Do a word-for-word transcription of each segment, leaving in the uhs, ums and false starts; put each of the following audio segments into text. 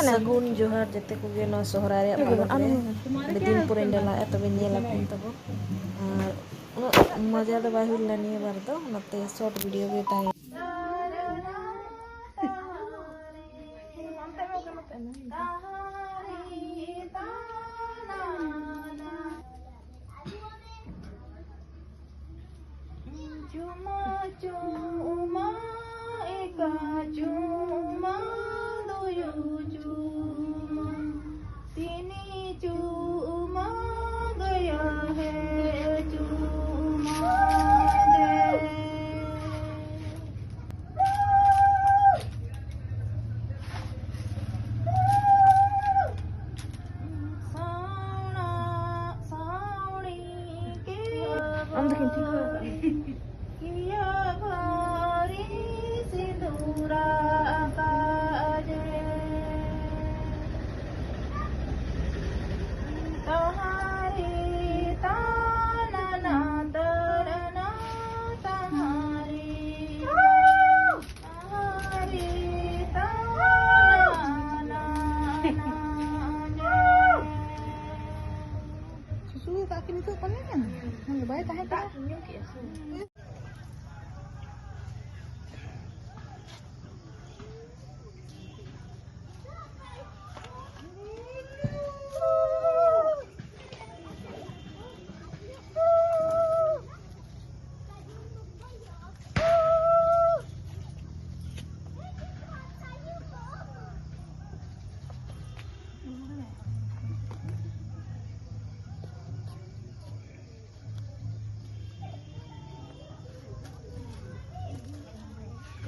ᱥᱟᱹᱜᱩᱱ ᱡᱚᱦᱟᱨ ᱡᱚᱛᱚ ᱠᱚᱜᱮ ᱱᱚᱣᱟ ᱥᱚᱦᱨᱟᱭ ᱨᱮᱭᱟᱜ ᱯᱚᱨᱚᱵᱽ ᱨᱮ᱾ ᱟᱹᱰᱤ ᱫᱤᱱ ᱯᱚᱨᱮᱧ ᱰᱮᱞᱟᱭᱮᱫᱼᱟ, ᱛᱚᱵᱮ ᱧᱮᱞ ᱟᱵᱚᱱ ᱛᱟᱵᱚ᱾ ᱟᱨ ᱩᱱᱟᱹᱜ ᱢᱚᱡᱟ ᱫᱚ ᱵᱟᱭ ᱦᱩᱭ ᱞᱮᱱᱟ ᱱᱤᱭᱟᱹ ᱵᱟᱨ ᱫᱚ, ᱚᱱᱟᱛᱮ ᱥᱚᱨᱴ ᱵᱷᱤᱰᱤᱭᱳ ᱜᱮ ᱛᱟᱦᱮᱸ᱾ ᱡᱩᱢᱟ ᱪᱩᱢᱟ ᱮᱠᱟ ᱪᱩᱢᱟ ᱫᱩᱭᱩ ᱪᱩᱢᱟ ᱛᱤᱱᱤ ᱪᱩᱢᱟ ᱜᱟᱭᱟ ᱦᱮ ᱪᱩᱢᱟ ᱫᱮ᱾ ᱟᱢ ᱫᱚ ᱠᱤᱱ ᱴᱷᱤᱠᱟᱹ ᱟᱠᱟᱫ᱾ ᱥᱩᱥᱩ ᱫᱟᱜ ᱠᱤ ᱱᱤᱛᱚᱜ ᱯᱟᱞᱮ ᱠᱟᱱᱟ? ᱵᱟᱭ ᱛᱟᱦᱮᱸ ᱠᱟᱱᱟ᱾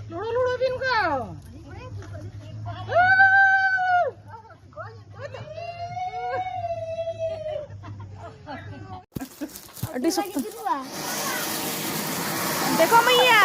ᱞᱩᱲᱩ ᱞᱩᱲᱩ ᱵᱤᱱ ᱠᱚ᱾ ᱟᱹᱰᱤ ᱥᱚᱠᱛᱚ᱾ ᱫᱮᱠᱷᱚ ᱢᱟᱹᱭᱟ᱾